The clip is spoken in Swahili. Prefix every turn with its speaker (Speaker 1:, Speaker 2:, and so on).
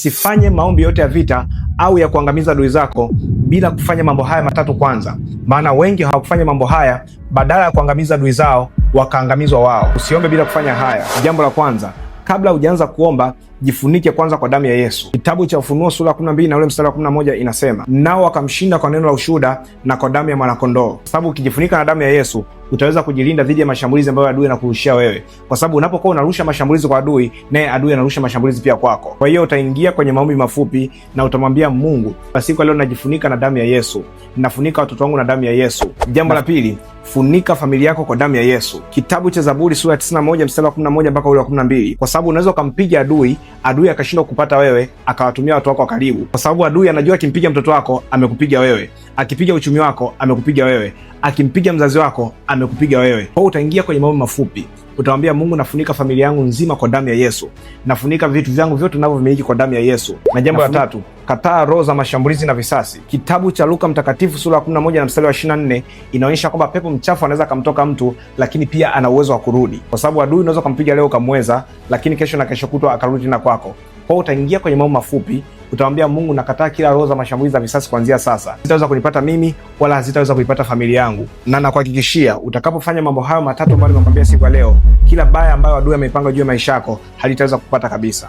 Speaker 1: Usifanye maombi yote ya vita au ya kuangamiza adui zako bila kufanya mambo haya matatu kwanza, maana wengi hawakufanya mambo haya, badala ya kuangamiza adui zao wakaangamizwa wao. Usiombe bila kufanya haya. Jambo la kwanza, kabla hujaanza kuomba, jifunike kwanza kwa damu ya Yesu. Kitabu cha Ufunuo sura ya 12 na ule mstari wa 11 inasema, nao wakamshinda kwa neno la ushuhuda na kwa damu ya mwanakondoo. Kwa sababu ukijifunika na damu ya Yesu utaweza kujilinda dhidi ya mashambulizi ambayo adui anakurushia wewe, kwa sababu unapokuwa unarusha mashambulizi kwa adui, naye adui anarusha mashambulizi pia kwako. Kwa hiyo utaingia kwenye maombi mafupi na utamwambia Mungu, siku ya leo najifunika na damu ya Yesu, nafunika watoto wangu na damu ya Yesu. Jambo la pili, funika familia yako kwa damu ya Yesu. Kitabu cha Zaburi sura ya 91 mstari wa 11 mpaka ule wa 12, kwa sababu unaweza ukampiga adui, adui akashindwa kupata wewe, akawatumia watu wako wa karibu, kwa sababu adui anajua akimpiga mtoto wako amekupiga wewe, akipiga uchumi wako amekupiga wewe, akimpiga mzazi wako amekupiga wewe. Kwa hiyo utaingia kwenye maombi mafupi, utamwambia Mungu, nafunika familia yangu nzima kwa damu ya Yesu, nafunika vitu vyangu vyote navyovimiliki kwa damu ya Yesu. Na jambo la tatu, kataa roho za mashambulizi na visasi. Kitabu cha Luka Mtakatifu sura ya 11 na mstari wa 24 inaonyesha kwamba pepo mchafu anaweza akamtoka mtu, lakini pia ana uwezo wa kurudi, kwa sababu adui unaweza ukampiga leo ukamweza, lakini kesho na kesho kutwa akarudi tena kwako. Kwa hiyo utaingia kwenye mambo mafupi, utamwambia Mungu, nakataa kila roho za mashambulizi za visasi kuanzia sasa, zitaweza kunipata mimi wala hazitaweza kuipata familia yangu. Na nakuhakikishia utakapofanya mambo hayo matatu ambayo nimekwambia siku ya leo, kila baya ambayo adui ameipanga juu ya maisha yako halitaweza kupata kabisa.